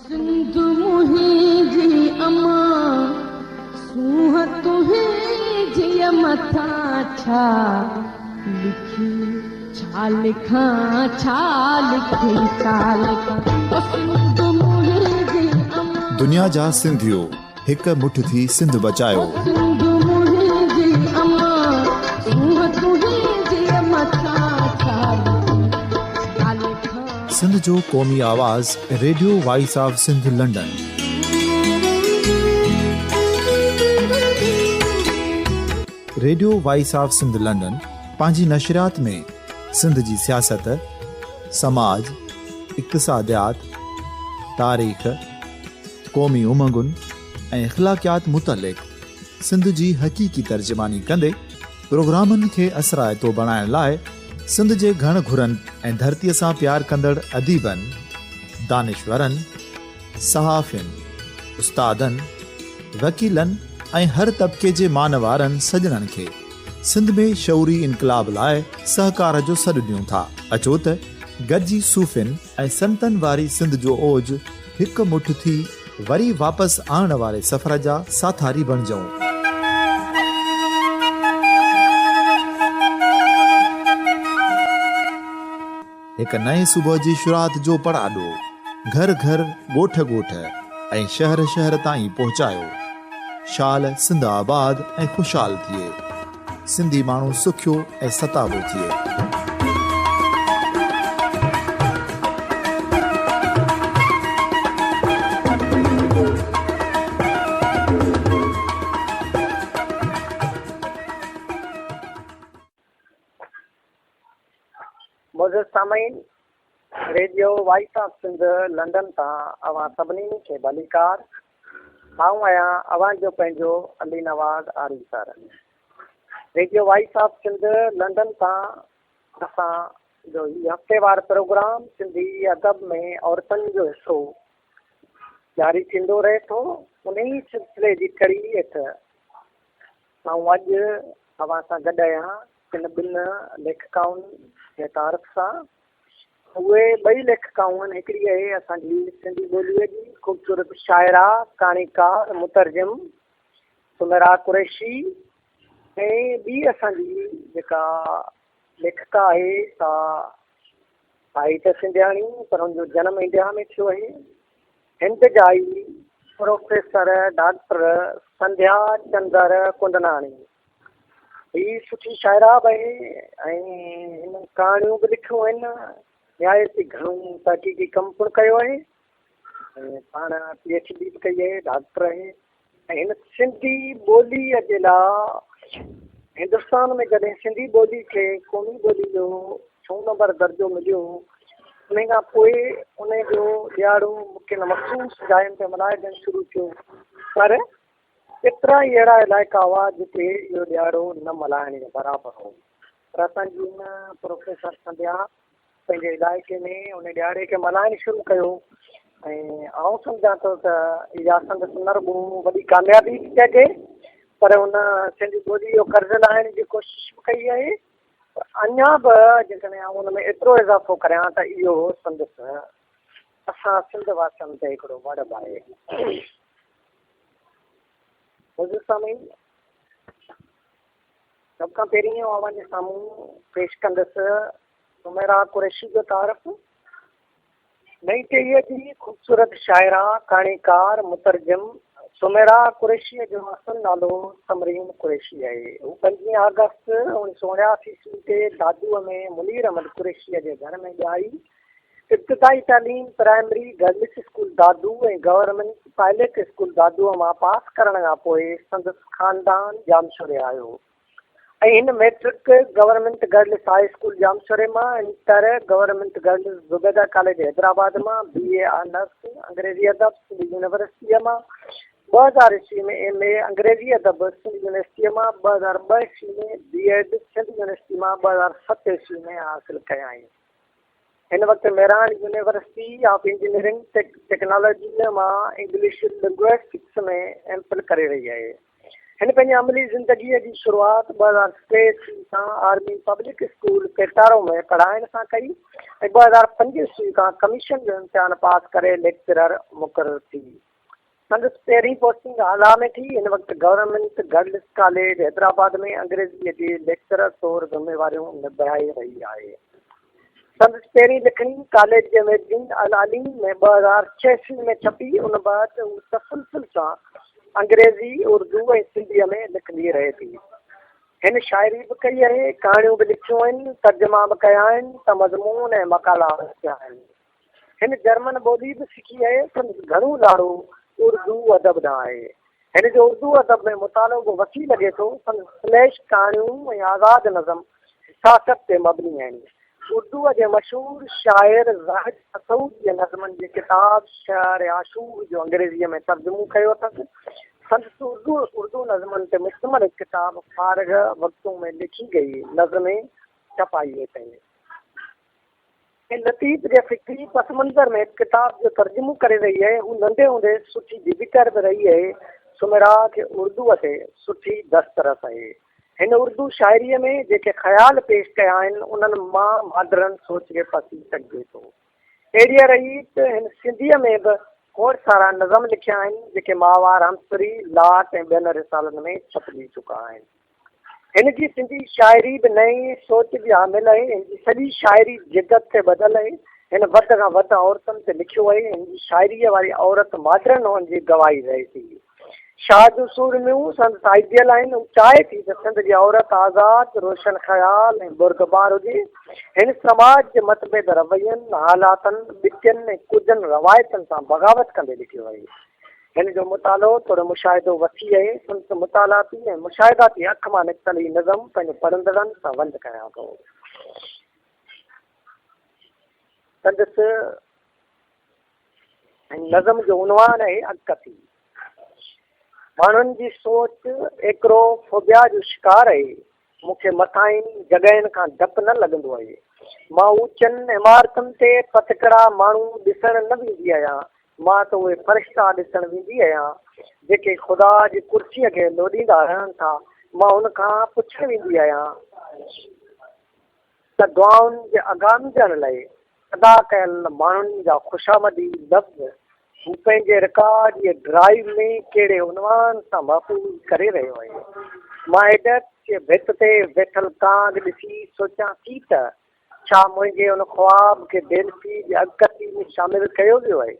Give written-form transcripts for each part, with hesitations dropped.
سنڌ منهنجي اما، سونهن تنهنجيء مٿان ڇا لکي ڇا لکان، ڇا لکي ڇا لکان، او سنڌ منهنجي اما. دنيا جا سنڌيو هڪ مٺ ٿي سنڌ بچايو. او سنڌ منهنجي اما، سونهن تنهنجيء مٿان ڇا لکي ڇا لکان. سنڌ جو قومي آواز radio voice of Sindh London. Radio voice of Sindh London پنهنجي نشريات ۾ سنڌ جي سياست، سماج، اقتصاديات، تاريخ، قومي امنگن ۽ اخلاقيات متعلق سنڌ جي حقيقي ترجماني ڪندي پروگرامن کي اثرائتو بڻائڻ لاء سنڌ جي گهڻ گهرن ۽ ڌرتيء سان پيار ڪندڙ اديبن، دانشورن، صحافين، استادن، وڪيلن ۽ هر طبقي جي مانوارن سڄڻن کي سنڌ ۾ شعوري انقلاب لاء سهڪار جو سڏ ڏيون ٿا. اچو ته گڏجي صوفين ۽ سنتن واري سنڌ جو اوج هڪ مٺ ٿي وري واپس آڻڻ واري سفر جا ساٿاري بڻجون. هڪ نئين صبح جي شروعات جو پڙاڏو گهر گهر، ڳوٺ ڳوٺ ۽ شهر شهر تائين پهچايو. شال سنڌ آباد ۽ خوشحال ٿئي. سنڌي ماڻهو سکيو ۽ ستابو ٿئي. معزز سامعين، radio voice of Sindh London تان اوهان سڀني کي ڀليڪار. آئون آهيان اوهان جو پنهنجو Ali Nawaz Arisar. Radio voice of Sindh London تان اسان جو هي هفتيوار پروگرام سنڌي ادب ۾ عورتن جو حصو جاري ٿيندو رهي ٿو. انهي سلسلي جي ڪڙي هيٺ آئون اڄ اوهان سان گڏ آهيان ڪن ٻن ليکڪائن جي تعارف سان. اهي ٻئي ليکڪائون آهن، هڪڙي آهي اسان جي سنڌي ٻوليء جي خوبصورت شاعره، ڪهاڻيڪار، مترجم سميرا قريشي ۽ ٻي اسان جي جيڪا ليکڪا آهي سا آهي ته سنڌياڻي پر ان جو جنم انڊيا ۾ ٿيو آهي. هند ڄائي پروفيسر ڊاڪٽر سنڌيا چندر ڪندناڻي. هي سٺي شاعره به آهي ۽ هن ڪهاڻيون به لکيون آهن. نهايت ئي گهڻو تحقيقي ڪم پڻ ڪيو آهي ۽ پاڻ پي ايڇ ڊي به ڪئي آهي، ڊاڪٽر آهي ۽ هن سنڌي ٻوليء جي لاء هندستان ۾ جڏهن سنڌي ٻولي کي قومي ٻولي جو ڇهون نمبر درجو مليو انهي کان پوء انهي جو ڏهاڙو ڪن مخصوص جاين تي ملهائجڻ شروع ٿيو پر ڪيترا ئي اهڙا علائقا هئا جتي اهو ڏهاڙو نه ملهائڻ جي برابر هو پر اسان جي هن پروفيسر سنڌيا پنهنجي علائقي ۾ ان ڏهاڙي کي ملهائڻ شروع ڪيو ۽ آئون سمجهان ٿو ته اها سندس نه رڳو وڏي ڪاميابي ٿي چئجي پر هن سنڌي ٻولي جو قرض لاهڻ جي ڪوشش به ڪئي آهي پر اڃا به جيڪڏهن آئون ان ۾ ايترو اضافو ڪريان ته اهو سندس اسان سنڌ واسين تي هڪڙو وڙ به آهي. حضور سامعين! سڀ کان پهرين آئون اوهان جي سامهون پيش ڪندس سميرا قريشي جو تعارف. نئين ٽهيء جي خوبصورت شاعره، ڪهاڻيڪار، مترجم سميرا قريشيء جو اصل نالو ثمرين قريشي آهي. هوء پنجين آگسٽ اوڻيهه سؤ اڻياسي عيسوي تي دادوء ۾ منير احمد قريشيء جي گهر ۾ ڄائي. ابتدائي تعليم primary girls school Dadu ۽ government pilot school دادوء مان پاس ڪرڻ کان پوء سندس خاندان ڄامشوري آيو. ۽ هن matric government girls high school ڄامشوري مان، inter government girls Zubaida college Hyderabad مان، بي اي آنرس انگريزي ادب سنڌ يونيورسٽيء مان، 2000 عيسوي ۾ ايم اي انگريزي ادب سنڌ يونيورسٽيء مان، 2002 عيسوي ۾ بي ايڊ سنڌ يونيورسٽي مان 2007 عيسوي ۾ حاصل ڪيائين. هن وقت مهراڻ يونيورسٽي آف انجنيئرنگ ٽيڪنالاجيء مان انگلش لنگوئسٽڪس ۾ ايم فل ڪري رهي آهي. هن پنهنجي عملي زندگيء جي شروعات 2003 عيسوي سان آرمي پبلڪ اسڪول پيٽارو ۾ پڙهائڻ سان ڪئي ۽ 2005 عيسوي کان ڪميشن جو امتحان پاس ڪري ليڪچرر مقرر ٿي. سندس پهرين پوسٽنگ هالا ۾ ٿي. هن وقت گورنمينٽ گرلس ڪاليج حيدرآباد ۾ انگريزيء جي ليڪچرر طور ذميواريون نڀائي رهي آهي. سندس پهرين لکڻي ڪاليج جي مئگزين العليم ۾ 2006 عيسوي ۾ ڇپي، ان بعد هو تسلسل سان انگريزي، اردو ۽ سنڌيء ۾ لکندي رهي ٿي. هن شاعري به ڪئي آهي، ڪهاڻيون به لکيون آهن، ترجما به ڪيا آهن ته مضمون ۽ مقالا به لکيا آهن. هن جرمن ٻولي به سکي آهي، سندس گهڻو لاڙو اردو ادب ڏانهن آهي. هن جو اردو ادب ۾ مطالعو به وسيع لڳي ٿو. سندس فليش ڪهاڻيون ۽ آزاد نظم حساست تي مبني آهن. اردوء جي مشهور شاعر زاهد مسعود جي نظمن جي ڪتاب شعر عاشور جو انگريزيء ۾ ترجمو ڪيو اٿس. سندس اردو اردو نظمن تي مشتمل هڪ ڪتاب فارغ وقتون ۾ لکي گئي نظمين ڇپائي اٿئين. ۽ لطيف جي فڪري پس منظر ۾ هڪ ڪتاب جو ترجمو ڪري رهي آهي. هو ننڍي هوندي سٺي ڊبيٽر به رهي آهي. سميرا کي اردوء تي سٺي دسترس آهي. هن اردو شاعريء ۾ جيڪي خيال پيش ڪيا آهن، انهن مان ماڊرن سوچ کي پسي سگهجي ٿو. اهڙيء ريت هن سنڌيء ۾ به کوڙ سارا نظم لکيا آهن، جيڪي ماهوار همسري، لاٽ ۽ ٻين رسالن ۾ ڇپجي چڪا آهن. هن جي سنڌي شاعري به نئين سوچ جي حامل آهي. هن جي سڄي شاعري جدت تي ٻڌل آهي. هن وڌ کان وڌ عورتن تي لکيو آهي. هن جي شاعريء واري عورت ماڊرن هئڻ جي گواهي رهي ٿي. شاهه جون سورميون سندس آئيڊيل آهن. هو چاهي ٿي ته سنڌ جي عورت آزاد، روشن خيال ۽ بردبار هجي. هن سماج جي متڀيد روين، حالاتن، ٻٽين ۽ ڪجن روايتن سان بغاوت ڪندي لکيو آهي. هن جو مطالعو توڙي مشاهدو وسيع آهي. سندس مطالعاتي ۽ مشاهداتي اک مان نڪتل هي نظم پنهنجي پڙهندڙن سان ونڊ ڪيان ٿو. سندس هن نظم جو عنوان آهي اڳڪٿي. ماڻهن جي سوچ ايڪرو فوبيا جو شڪار آهي. مون کي مٿاهين جڳهين کان ڊپ نه لڳندو آهي. مان اوچن عمارتن تي پتڪڙا ماڻهو ڏسڻ نه ويندي آهيان. مان ته اهي فرشتا ڏسڻ ويندي آهيان، جيڪي خدا جي ڪرسيء کي لوڏيندا رهن ٿا. مان ان کان پڇڻ ويندي آهيان ته دعائن جي اگهامجڻ لئي ادا ڪيل ماڻهن جا خوشامدي لفظ هو پنهنجي رڪارڊ جي ڊرائيو ۾ ڪهڙي عنوان سان محفوظ ڪري رهيو آهي. مان ايڊڪ جي ڀت تي ويٺل ڪانگ ڏسي سوچيان ٿي ته ڇا منهنجي ان خواب کي ڊيلفي جي اڳڪٿي ۾ شامل ڪيو ويو آهي،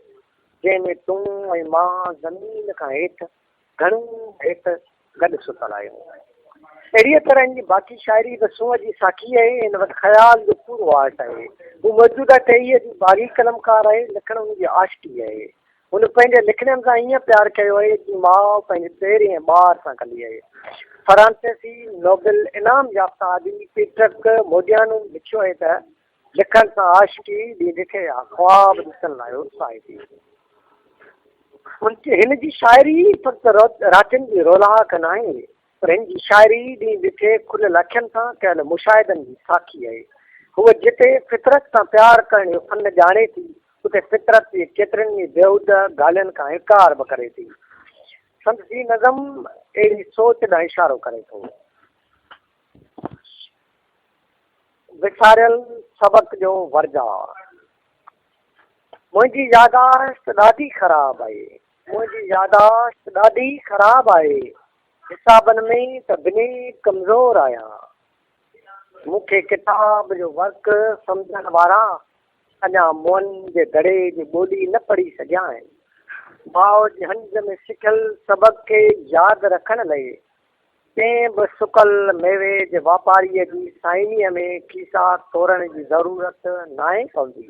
جنهن ۾ تون ۽ مان زمين کان هيٺ، گهڻو هيٺ گڏ ستل آهيون. اهڙيء طرح هن جي باقي شاعري به سونهن جي ساکي آهي. هن وٽ خيال جو پورو آرٽ آهي. هو موجوده ٽهيء جي باغي قلمڪار آهي. لکڻ هن جي عاشقي آهي. هن پنهنجي لکڻين سان ائين پيار ڪيو آهي جيئن ماء پنهنجي پهرئين ٻار سان ڪندي آهي. فرانسيسي نوبل انعام يافته اديب پيٽرڪ موڊيانو لکيو آهي ته، لکڻ سان عاشقي ڏينهن ڏٺي يا خواب ڏسڻ لاء اتساهي ٿي. هن جي شاعري فقط راتين جي رولاڪ ناهي، پر هن جي شاعري ڏينهن ڏٺي کليل اکين سان ڪيل مشاهدن جي ساکي آهي. هوء جتي فطرت سان پيار ڪرڻ جو فن ڄاڻي ٿي، اتي فطرت جي ڪيترين ئي بيهوده ڳالهين کان انڪار به ڪري ٿي. سندس هي نظم اهڙي سوچ ڏانهن اشارو ڪري ٿو. وساريل سبق جو ورجاء. منهنجي ياداشت ڏاڍي خراب آهي. منهنجي ياداشت ڏاڍي خراب آهي. حسابن ۾ ته بنهه ڪمزور آهيان. مون کي ڪتاب جو ورق سمجهڻ وارا اڃا موهن جي دڙي جي ٻولي نه پڙهي سگهيا آهن. ماء جي هنج ۾ سکيل سبق کي ياد رکڻ لئي ڪنهن به سڪل ميوي جي واپاريء جي سائنيء ۾ کيسا تورڻ جي ضرورت ناهي پوندي.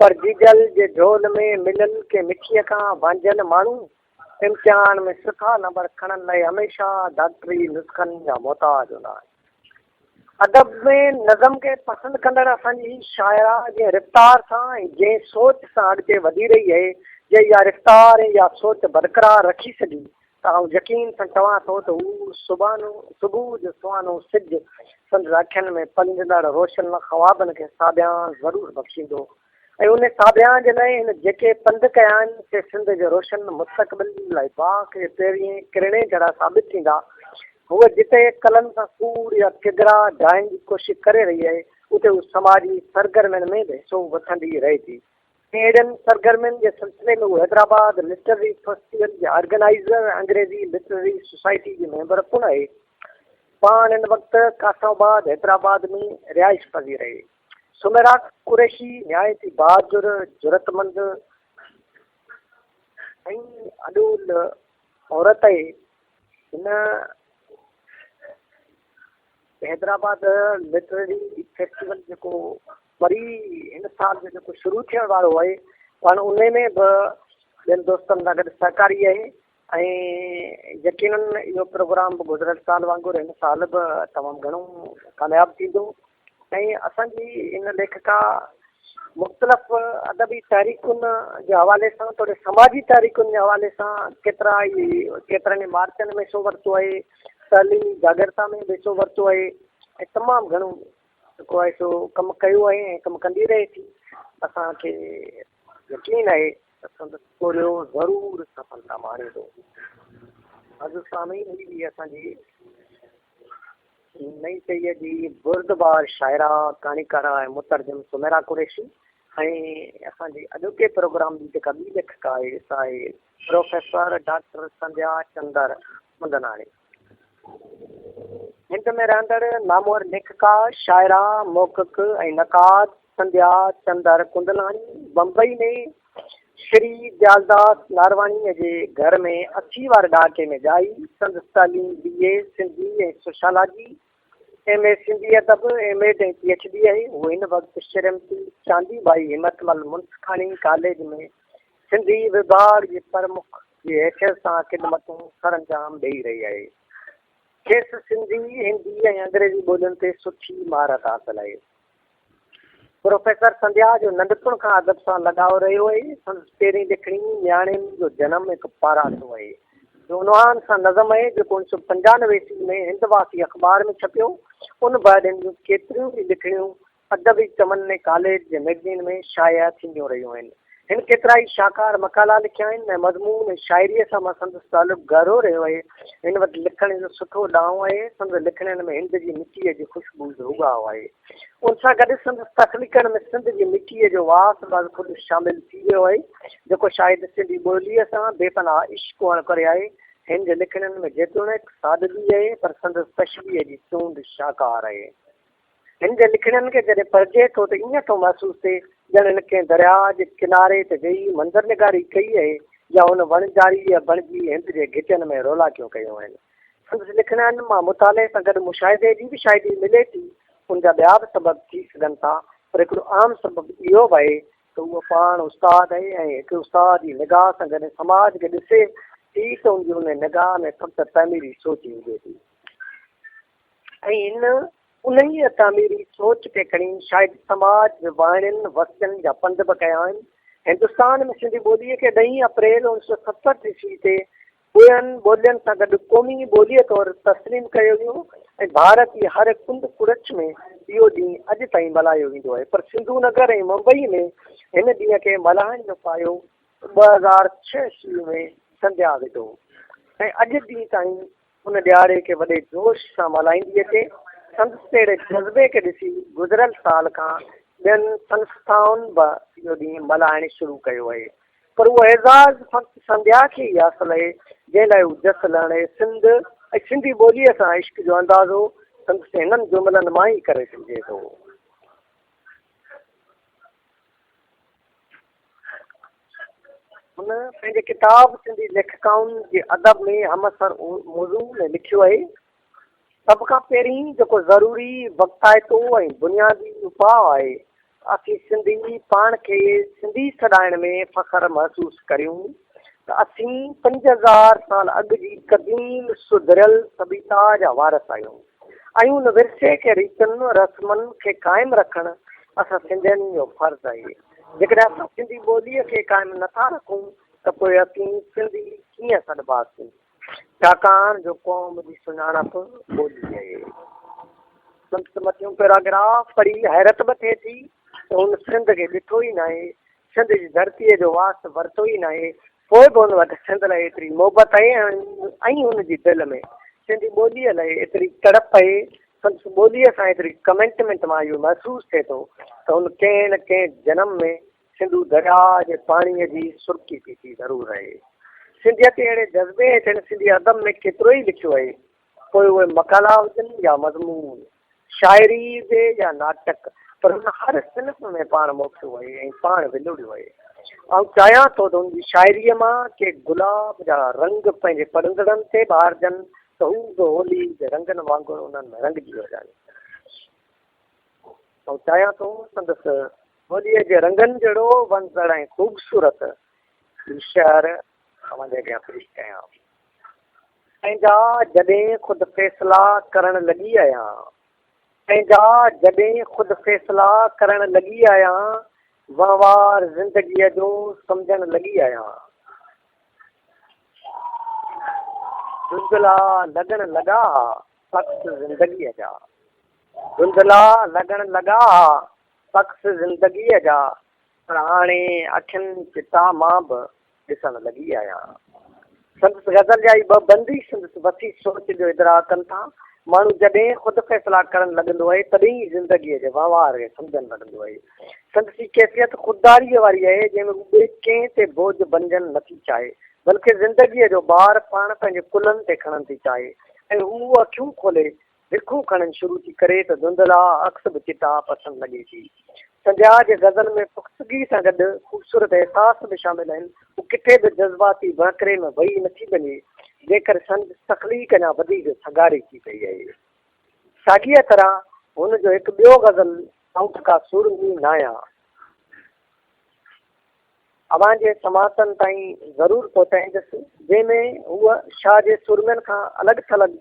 پر جيجل جي جهول ۾ مليل ڪنهن مٺيء کان وانجهيل ماڻهو امتحان ۾ سٺا نمبر کڻڻ لاء هميشه ڊاڪٽري نسخن جا محتاج هوندا آهن. ادب ۾ نظم کي پسند ڪندڙ اسان جي هي شاعره جنهن رفتار سان ۽ جنهن سوچ سان اڳتي وڌي رهي آهي، جي اها رفتار ۽ اها سوچ برقرار رکي سگهي ته آئون يقين سان چوان ٿو ته هو سبحانو صبح جو سهانو سج سندس اکين ۾ پلجندڙ روشن خوابن کي ساڀيان ضرور بخشيندو. ۽ ان ساڀيان جي لاء هن جيڪي پنڌ ڪيا آهن، سي سنڌ جي روشن مستقبل لاء باک جي پهرين ڪرڻي جھڙا ثابت ٿيندا. هوء جتي قلم سان ڪوڙ يا ڪگرا ڊاهڻ جي ڪوشش ڪري رهي آهي، اتي هوء سماجي سرگرمين ۾ به حصو وٺندي رهي ٿي. ۽ اهڙين سرگرمين جي سلسلي ۾ هوء حيدرآباد لٽرري فيسٽيول جي آرگنائيزر ۽ انگريزي لٽرري سوسائٽي جي ميمبر پڻ آهي. پاڻ هن وقت قاسم آباد، حيدرآباد ۾ رهائش پذير آهي. سميرا قريشي نهايت ئي بهادر، جرئتمند ۽ اڏول عورت آهي. هن حيدرآباد لٽرري فيسٽيول جيڪو وري هن سال جو جيڪو شروع ٿيڻ وارو آهي، پاڻ انهي ۾ به ٻين دوستن سان گڏ سهڪاري آهي ۽ يقينن اهو پروگرام به گذريل سال وانگر هن سال به تمام گهڻو ڪامياب ٿيندو ۽ اسان جي ان ليکڪا مختلف ادبي تحريڪن جي حوالي سان توڙي سماجي تحريڪن جي حوالي سان ڪيترا ئي ڪيترن ئي مارچن ۾ حصو ورتو آهي، تعليمي جاڳرتا ۾ به حصو ورتو آهي ۽ تمام گهڻو جيڪو آهي سو ڪم ڪيو آهي ۽ ڪم ڪندي رهي ٿي. اسان کي يقين آهي ته سندس پورهيو ضرور سڦلتا ماڻيندو. عزيز سامعين هي هئي اسان جي نئين ٽهيء جي بردبار شاعره، ڪهاڻيڪاره ۽ مترجم سميرا قريشي ۽ اسان جي اڄوڪي پروگرام جي جيڪا ٻي ليکڪا آهي سا آهي پروفيسر ڊاڪٽر سنڌيا چندر مندناڻي. هند ۾ رهندڙ نامور ليکڪا، شاعره، محقق ۽ نقاد سنڌيا چندر ڪندلاڻي بمبئي ۾ شري ديالداس نارواڻيء جي گهر ۾ 80 واري ڏهاڪي ۾ ڄائي. سندس تعليم B A, Sindhi ۽ sociology, M A Sindhi ادب، M Ed ۽ P H D آهي. هوء هن وقت شريمتي چاندي ٻائي همتمل منسکاڻي ڪاليج ۾ سنڌي وڀاڳ جي پرمک جي حيثيت سان خدمتون سرانجام ڏئي رهي آهي. کيس سنڌي، هندي ۽ انگريزي ٻولين تي سٺي مهارت حاصل آهي. پروفيسر سنڌيا جو ننڍپڻ کان ادب سان لڳاء رهيو آهي. سندس پهرين لکڻي نياڻين جو جنم هڪ پاراتو آهي جو عنوان سان نظم آهي جيڪو 1995 عيسوي ۾ هند واسي اخبار ۾ ڇپيو. ان بعد هن جون ڪيتريون ئي لکڻيون ادبي چمن ۾ ڪاليج جي مئگزين ۾ شايع ٿينديون رهيون آهن. هن ڪيترائي شاهڪار مقالا لکيا آهن ۽ مضمون ۽ شاعريء سان به سندس تعلق گهرو رهيو آهي. هن وٽ لکڻ جو سٺو ڏانء آهي. سندس لکڻين ۾ هند جي مٽيء جي خوشبوء جو اڳاء آهي. ان سان گڏ سندس تخليقن ۾ سنڌ جي مٽيء جو واس به ازخود شامل ٿي ويو آهي، جيڪو شايد سنڌي ٻوليء سان بي پناهه عشق هئڻ ڪري آهي. هن جي لکڻين ۾ جيتوڻيڪ سادگي آهي، پر سندس تشبيهه جي چونڊ شاهڪار آهي. هن جي لکڻين کي جڏهن پڙهجي ٿو ته ائين ٿو محسوس ٿئي ڄڻ هن ڪنهن درياهه جي ڪناري تي ويهي منظر نگاري ڪئي اهي يا هن وڻجاريء بڻجي هند جي گهٽين ۾ رولاڪيون ڪيون آهن. سندس لکڻين مان مطالعي سان گڏ مشاهدي جي به شاهدي ملي ٿي. ان جا ٻيا به سبب ٿي سگهن ٿا پر هڪڙو اهم سبب اهو به آهي ته هوء پاڻ استاد آهي ۽ هڪ استاد جي نگاهه سان جڏهن سماج کي ڏسي ٿي ته ان جي ان نگاهه ۾ فقط تعميري سوچ ئي هجي ٿي. ۽ هن انهيء تعميري سوچ کي کڻي شايد سماج جي واهڻين وستين جا پنڌ به ڪيا آهن. هندستان ۾ سنڌي ٻوليء کي ڏهين اپريل 1970 عيسوي تي ٻين ٻولين سان گڏ قومي ٻوليء طور تسليم ڪيو ويو ۽ ڀارت جي هر ڪنڊ ڪڙڇ ۾ اهو ڏينهن اڄ تائين ملهايو ويندو آهي پر سنڌو نگر ۽ ممبئي ۾ هن ڏينهن کي ملهائڻ جو پايو 2006 عيسوي ۾ سنڌيا وڌو ۽ اڄ ڏينهن تائين ان ڏهاڙي کي وڏي جوش سان ملهائيندي اچي. سندس اهڙي جذبي کي ڏسي گذريل سال کان ٻين سنسٿائن به اهو ڏينهن ملهائڻ شروع ڪيو اهي. پر اهو اعزاز فقط سنڌيا کي ئي حاصل اهي، جنهن لاء هو جس لهڻ اهي. سنڌ ۽ سنڌي ٻوليء سان عشق جو اندازو سندس هنن جملن مان ئي ڪري سگهجي ٿو. هن پنهنجي ڪتاب سنڌي ليکڪائن جي ادب ۾ همعصر موضوع ۾ لکيو آهي، سڀ کان پهرين جيڪو ضروري، وقتائتو ۽ بنيادي اپاء آهي ته اسين سنڌي پاڻ کي سنڌي سڏائڻ ۾ فخر محسوس ڪريون ته اسين 5000 سال اڳ جي قديم سڌريل سڀيتا جا وارث آهيون ۽ ان ورثي کي ريتن رسمن کي قائم رکڻ اسان سنڌين جو فرض آهي. جيڪڏهن اسان سنڌي ٻوليء کي قائم نه ٿا رکون ته پوء اسين سنڌي ڪيئن سڏباسين؟ ڇاڪاڻ جو قوم جي سڃاڻپ ٻولي آهي. سندس مٿيون پيراگراف پڙهي حيرت به ٿئي ٿي ته هن سنڌ کي ڏٺو ئي ناهي، سنڌ جي ڌرتيء جو واس ورتو ئي ناهي، پوء به هن وٽ سنڌ لاء ايتري محبت آهي ۽ هن جي دل ۾ سنڌي ٻوليء لاء ايتري تڙپ آهي، سندس ٻوليء سان ايتري ڪمٽمينٽ مان اهو محسوس ٿئي ٿو ته هن ڪنهن نه ڪنهن جنم ۾ سنڌو درياء جي پاڻيء جي سرڪي پيتي ضرور آهي. سنڌيت اهڙي جذبي هيٺ هن سنڌي ادب ۾ ڪيترو ئي لکيو آهي، پوء اهي مقالا هجن يا مضمون، شاعري هجي يا ناٽڪ، پر هن هر صنف ۾ پاڻ موکيو آهي ۽ پاڻ ولوڙيو آهي. آئون چاهيان ٿو ته هن جي شاعريء مان ڪي گلاب جا رنگ پنهنجي پڙهندڙن تي به هارجن ته هو به هولي جي رنگن وانگر انهن ۾ رنگجي وڃن. آئون چاهيان ٿو سندس هوليء جي رنگن جهڙو وڻندڙ ۽ خوبصورت هي شعر اوهان جي اڳيان پيش ڪيان. پنهنجا جڏهن خود فيصلا ڪرڻ لڳي آهيان، پنهنجا جڏهن خود فيصلا ڪرڻ لڳي آهيان، وهنوار زندگيء جو سمجهڻ لڳي آهيان. ڌنڌلا لڳڻ لڳا ها عڪس زندگيء جا، ڌنڌلا لڳڻ لڳا ها عڪس زندگيء جا، پر هاڻي اکين چٽا مان به ڏسڻ لڳي آهيان. سندس غزل جا هي ٻه بند ئي سندس وسيع سوچ جو ادراڪ ڪن ٿا. ماڻهو جڏهن خود فيصلا ڪرڻ لڳندو آهي، تڏهن ئي زندگيء جي وهنوار کي سمجهڻ لڳندو آهي. سندس هي ڪيفيت خودداريء واري آهي، جنهن ۾ هو ٻئي ڪنهن تي بوجهه بنجڻ نٿي چاهي، بلڪه زندگيء جو بار پاڻ پنهنجي ڪلهن تي کڻڻ ٿي چاهي ۽ هو اکيون کولي وکون کڻڻ شروع ٿي ڪري ته ڌنڌلا عڪس به چٽا پسڻ لڳي ٿي. سنڌيا جي غزل ۾ پختگي سان گڏ خوبصورت احساس به شامل آهن. هو ڪٿي به جذباتي وهڪري ۾ وهي نٿي وڃي، جنهن ڪري سندس تخليق اڃا وڌيڪ سگهاري ٿي پئي آهي. ساڳيء طرح هن جو هڪ ٻيو غزل آئون ته ڪا سورمي ناهيان. اوهان جي سماعتن تائين ضرور پهچائيندس، جنهن ۾ هوء شاهه جي سورمين کان الڳ ٿلڳ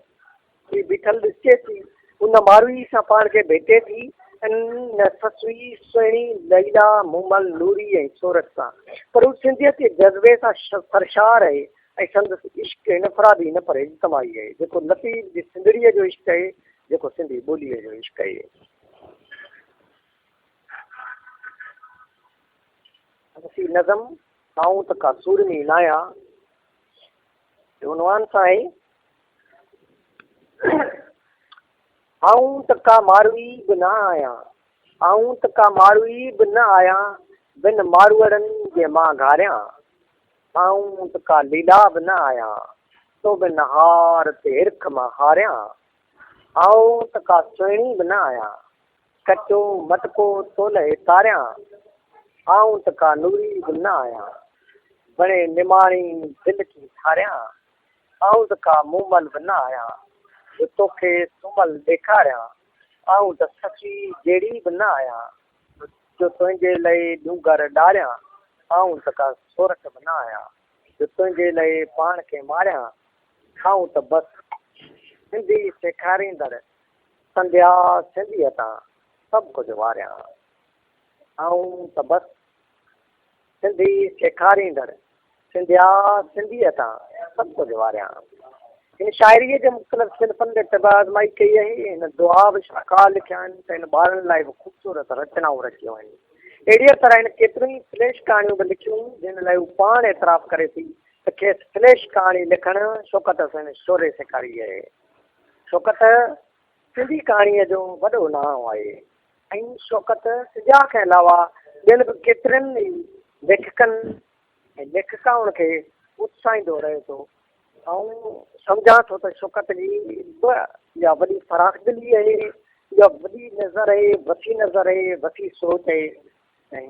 ٿي بيٺل ڏسجي ٿي. هو نه ماروي سان پاڻ کي ڀيٽي ٿي ۽ نه سسئي، سهڻي، ليلا، مومل، نوري ۽ سورٺ سان، پر هو سنڌيت جي جذبي سان سرشار آهي ۽ سندس عشق انفرادي نه پر اجتماعي آهي، جيڪو لطيف جي سنڌڙيء جو عشق آهي، جيڪو سنڌي ٻوليء جو عشق آهي. سندس نظم آئون ته ڪا سورمي ناهيان جي عنوان سان آهي. آئون ته ڪا ماروي به نه آهيان، آئون ته ڪا ماروي به نه آهيان، بن ماروئڙن جي مان گهاريان. آئون ته ڪا ليلا به نه آهيان، تو بن هار تي هرک مان هاريان. آئون ته ڪا سهڻي به نه آهيان، ڪچو مٽڪو تو لئه تاريان، آئون ته ڪا نوري به نه آهيان، بڻي نماڻي دل کي ٺاريان، آئون ته ڪا مومل به نه آهيان، جو توکي سومل ڏيکاريان، آئون ته سسئي جهڙي به نه آهيان، جو تنهنجي لئه ڏونگر ڏاريان، آئون ته ڪا سورٺ به نه آهيان، جو تنهنجي لئه پاڻ کي ماريان، آئون ته بس سنڌي سيکاريندڙ سنڌيا سنڌيء تان سڀ ڪجهه واريان. آئون ته بس سنڌي سيکاريندڙ سنڌيا سنڌيء تان سڀ ڪجهه واريان. هن شاعريء جي مختلف صنفن تي طبع آزمائي ڪئي آهي. هن دوها به شاهڪار لکيا آهن ته هن ٻارن لاء به خوبصورت رچنائون رچيون آهن. اهڙيء طرح هن ڪيتريون ئي فليش ڪهاڻيون به لکيون، جن لاء هو پاڻ اعتراف ڪري ٿي ته کيس فليش ڪهاڻي لکڻ شوڪت حسين شوري سيکاري آهي. شوڪت سنڌي ڪهاڻيء جو وڏو نانء آهي ۽ شوڪت سجا کان علاوه ٻين به ڪيترن ئي ليکڪن ۽ ليکڪائن کي اتساهيندو رهي ٿو. آئون سمجهان ٿو ته شوڪت جي به اها وڏي فراخدلي آهي، اها وڏي نظر آهي، وسيع نظر آهي، وسيع سوچ آهي ۽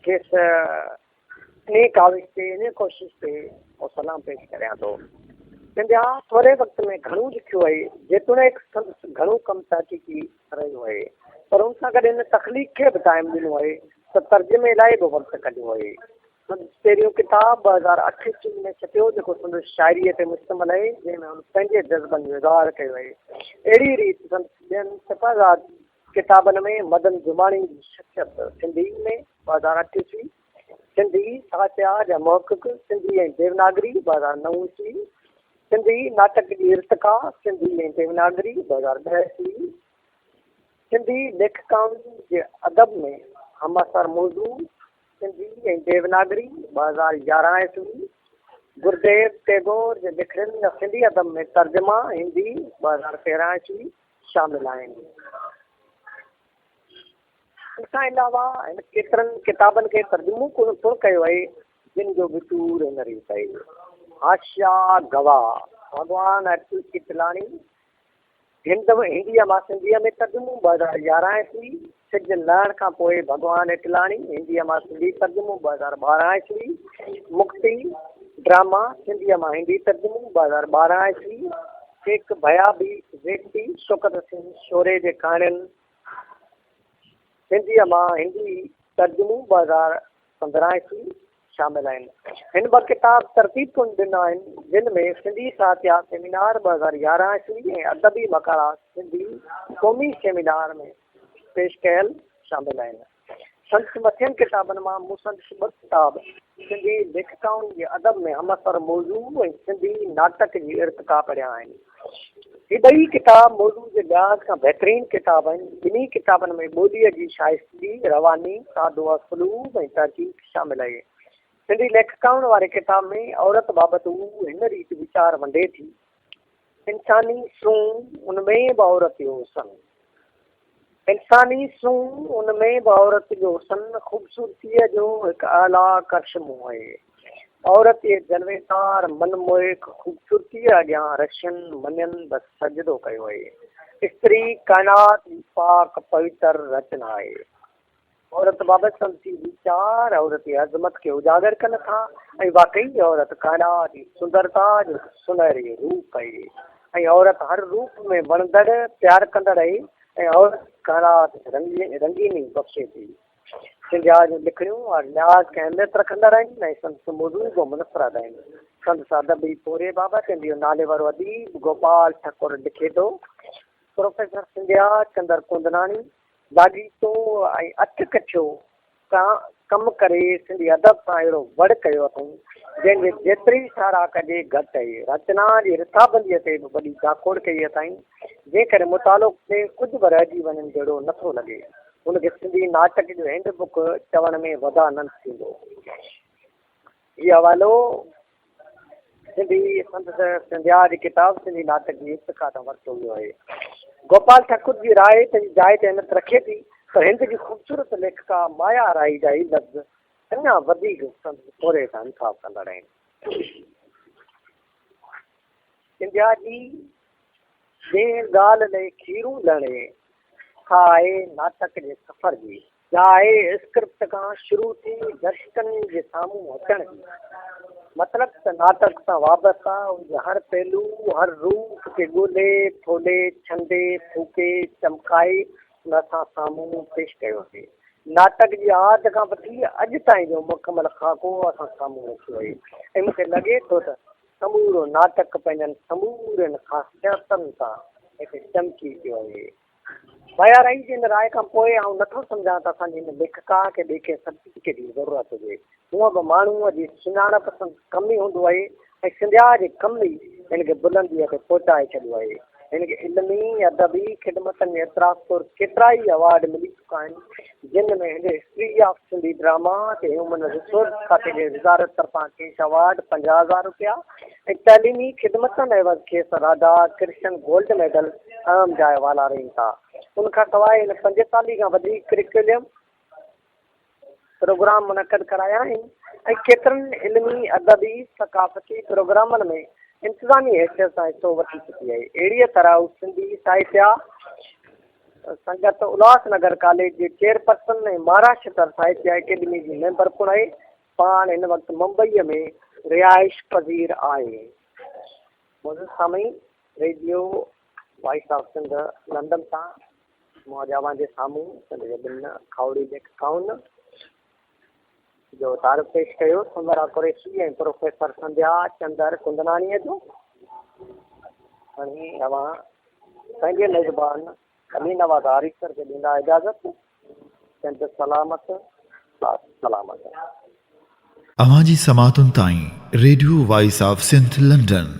کيس انهيء ڪاوش تي، انهيء ڪوشش تي آئون سلام پيش ڪريان ٿو. سنڌيا ٿوري وقت ۾ گهڻو لکيو آهي، جيتوڻيڪ سندس گهڻو ڪم تحقيقي رهيو آهي، پر ان سان گڏ هن تخليق کي به ٽائيم ڏنو آهي ته ترجمي لاء به وقت ڪڍيو آهي. سندس پهريون ڪتاب 2008 عيسوي ۾ ڇپيو، جيڪو سندس شاعريء تي مشتمل آهي، جنهن ۾ هن پنهنجي جذبن جو اظهار ڪيو آهي. اهڙيء ريت سندس ٻين ڇپيل ڪتابن ۾ مدن جماڻي جي شخصيت سنڌي ۾، 2008 عيسوي، سنڌي ساهتيه جا محقق، سنڌي ۽ ديوناگري، 2009 عيسوي، سنڌي ناٽڪ جي ارتقا، سنڌي ۽ ديوناگري، 2010 عيسوي، سنڌي ليکڪائن جي ادب ۾ همعصر موضوع، سنڌي ۽ ديوناگري، 2011 عيسوي، گرديو ٽيگور جي لکڻين جا سنڌي ادب ۾ ترجما، هندي، 2013 عيسوي، شامل آهن. ان کان علاوه هن ڪيترن ڪتابن کي ترجمو پڻ ڪيو آهي، جن جو وچور هن ريت آهي. حاشيا گواهه، ڀڳوان اٽلاڻي، هند هنديء مان سنڌيء ۾ ترجمو، 2011 عيسوي، سج لهڻ کان پوء ڀڳوان اٽلاڻي، هنديء مان سنڌي ترجمو، 2012 عيسوي، مڪتي، ڊراما، سنڌيء مان هندي ترجمو، 2012 عيسوي، ايڪ ڀيا ڀي ويڪتي، شوڪت سنگهه شوري جي ڪهاڻين، سنڌيء مان هندي ترجمو، 2015 عيسوي، شامل آهن. هن ٻه ڪتاب ترتيب پڻ ڏنا آهن، جن ۾ سنڌي ساهتيه سيمينار 2011 عيسوي ۽ ادبي مقالا سنڌي قومي سيمينار ۾ پيش ڪيل شامل آهن. سندس مٿين ڪتابن مان مون سندس ٻه ڪتاب سنڌي ليکڪائن جي ادب ۾ همعصر موضوع ۽ سنڌي ناٽڪ جي ارتقا پڙهيا آهن. هي ٻئي ڪتاب موضوع جي لحاظ کان بهترين ڪتاب آهن. ٻنهي ڪتابن ۾ ٻوليء جي شائستگي، رواني، سادو اسلوب ۽ تحقيق شامل آهي. سنڌي ليکڪائن واري ڪتاب ۾ عورت بابت هو هن ريت ويچار ونڊي ٿي، انساني سونهن ان ۾ به عورت جو حسن. انساني سونهن ان ۾ به عورت جو حسن خوبصورتيء جو هڪ اعليٰ ڪرشمو آهي. عورت جي جلويدار من موهڪ خوبصورتيء اڳيان رشين منين به سجدو ڪيو آهي. استري ڪائنات جي پاڪ پوتر رچنا آهي. عورت بابت سندس هي ويچار عورت جي عظمت کي اجاگر ڪن ٿا ۽ واقعي عورت ڪائنات جي سندرتا جو هڪ سنهري روپ آهي ۽ عورت هر روپ ۾ وڻندڙ، پيار ڪندڙ آهي ۽ عورت ڪائنات کي رنگيني بخشي ٿي. سنڌيا جون لکڻيون هر لحاظ کان اهميت رکندڙ آهن ۽ سندس موضوع به منفرد آهن. سندس ادبي پورهيي بابت هند جو ناليوارو اديب گوپال ٺڪر لکي ٿو، پروفيسر سنڌيا چندر ڪوندناڻي لاڳيتو ۽ اٺ ڪٺيو ڪم ڪري سنڌي ادب سان اهڙو وڙ ڪيو اٿئون، جنهن جي جيتري ساراهه ڪجي گهٽ آهي. رچنا جي رٿابنديء تي به وڏي جاکوڙ ڪئي اٿائين، جنهن ڪري مطالعو ڪندي ڪجهه به رهجي وڃڻ جهڙو نٿو لڳي. هن کي سنڌي ناٽڪ جو هينڊ بڪ چوڻ ۾ وڌاء نه ٿيندو. هي حوالو سنڌي سندس سنڌيا جي ڪتاب سنڌي ناٽڪ جي ارتقا تان ورتو ويو آهي. گوپال ٺڪر جي راء پنهنجي جاء تي اهميت رکي ٿي، پر هند جي خوبصورت ليکڪا مايا رائي جا هي لفظ اڃا وڌيڪ سندس پورهيي سان انصاف ڪندڙ آهن. سنڌيا جي جنهن ڳالهه لئي کيرون لهڻي، سا آهي ناٽڪ جي سفر جي، جا آهي اسڪرپٽ کان شروع ٿي درشڪن جي سامهون اچڻ جي. مطلب ته ناٽڪ سان وابسته ان جي هر پهلو، هر روپ کي ڳولي، ڦولي، ڇنڊي، ڦوڪي، چمڪائي ان اسان سامهون پيش ڪيو آهي. ناٽڪ جي آد کان وٺي اڄ تائين جو مڪمل خاڪو اسان سامهون رکيو آهي ۽ مون کي لڳي ٿو ته سمورو ناٽڪ پنهنجن سمورين خاصيتن سان هتي چمڪي پيو آهي. مايا رائي جي ان راء کان پوء آئون نٿو سمجهان ته اسان جي هن ليکڪا کي ٻئي ڪنهن سرٽيفڪيٽ جي ضرورت هجي. هونء به ماڻهوء جي سڃاڻپ سندس ڪم ئي هوندو آهي ۽ سنڌيا جي ڪم ئي هن کي بلنديء تي پهچائي ڇڏيو آهي. هن کي علمي، ادبي خدمتن جي اعتراف طور ڪيترائي ايوارڊ ملي چڪا آهن، جن ۾ Hind history of Sindhi drama تي هيومن ريسورس کاتي جي وزارت طرفان ڪيش ايوارڊ 50,000 رپيا ۽ تعليمي خدمتن عيوض کيس راڌا ڪرشن گولڊ ميڊل اهم جاء والارين ٿا. ان کان سواء هن 45 کان وڌيڪ ڪريڪيولم پروگرام منعقد ڪرايا آهن ۽ ڪيترن علمي، ادبي، ثقافتي پروگرامن ۾ انتظامي حيثيت سان حصو وٺي چڪي آهي. اهڙيء طرح هو سنڌي ساهتيه سنگت الهاس نگر ڪاليج جي چيئرپرسن ۽ مهاراشٽر ساهتيه اڪيڊمي جي ميمبر پڻ آهي. پاڻ هن وقت ممبئيء ۾ رهائش پذير آهي. معزز سامعين، radio voice of Sindh London تان مون اڄ اوهان جي سامهون سنڌ جي ٻن کاهوڙي ليکڪائن جو تعارف پيش ڪيو، سمرا قريشي ۽ پروفيسر سنڌيا چندر ڪندناڻيء جو. هاڻي اوهان پنهنجي ميزبان علي نواز آريسر کي ڏيندا اجازت. سنڌ سلامت، ساٿ سلامت. اوهان جي سماعتن تائين radio voice of Sindh London.